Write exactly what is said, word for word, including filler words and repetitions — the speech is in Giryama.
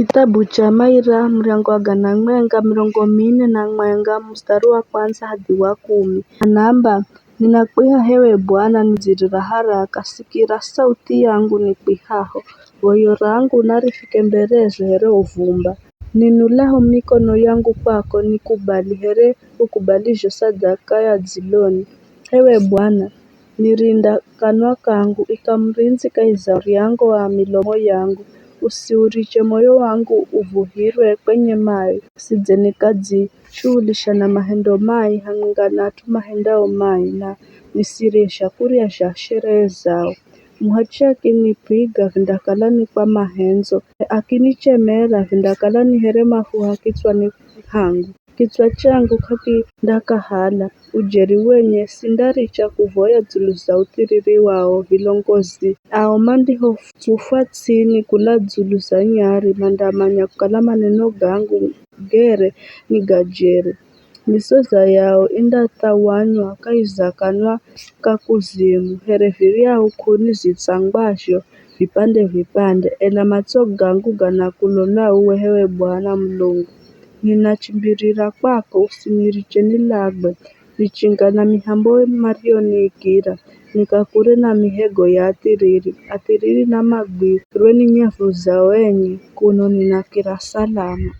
Kitabu cha Maira, muryango wa gana mwenga, mirongo mine na mwenga, mustari wa kwanza hadi wa kumi. Anaamba, "Ninakwiha hewe Bwana, nidzirira haraka, sikira sauthi yangu nikwihaho, voyo rangu narifike mberezo here uvumba. Ninulaho mikono yangu kwako, nikubali here ukubalizho sadaka ya dziloni. Hewe Bwana, nirinda kanwa kangu, ika murindzi kahi za muryango wa milomo yangu, usiuriche moyo wangu uvuhirwe kwenye mai, sidze nikadzichuulisha na mahendo mai hamwenga na at'u mahendao mai, na nisirye zhakurya zha sherehe zao. Muhachi akinipiga, vindakala ni kwa mahendzo, akinichemera, vindakala ni here mafuha kitswani hangu. Kitswa changu k'akindakahala, ujeri wenye sindaricha kuvoya dzulu za uthiriri wao. Vilongozi ao mandihotsufwa ts'ini kula dzulu za nyari, mandamanya kukala maneno gangu gere ni ga jeri. Misoza yao indathawanywa kahi za kanwa ka kuzimu, here viryahu k'uni zitsangwazho vipande-vipande, ela matso gangu ganakulola uwe, hewe Bwana Mulungu. Ninachimbirira kwako, usiniriche nilagwe, nichinga na mihambo mariyoniikira, nika kure na mihego ya athiriri. Athiriri namagwirwe ni nyavu zao enye, kuno ninakira salama."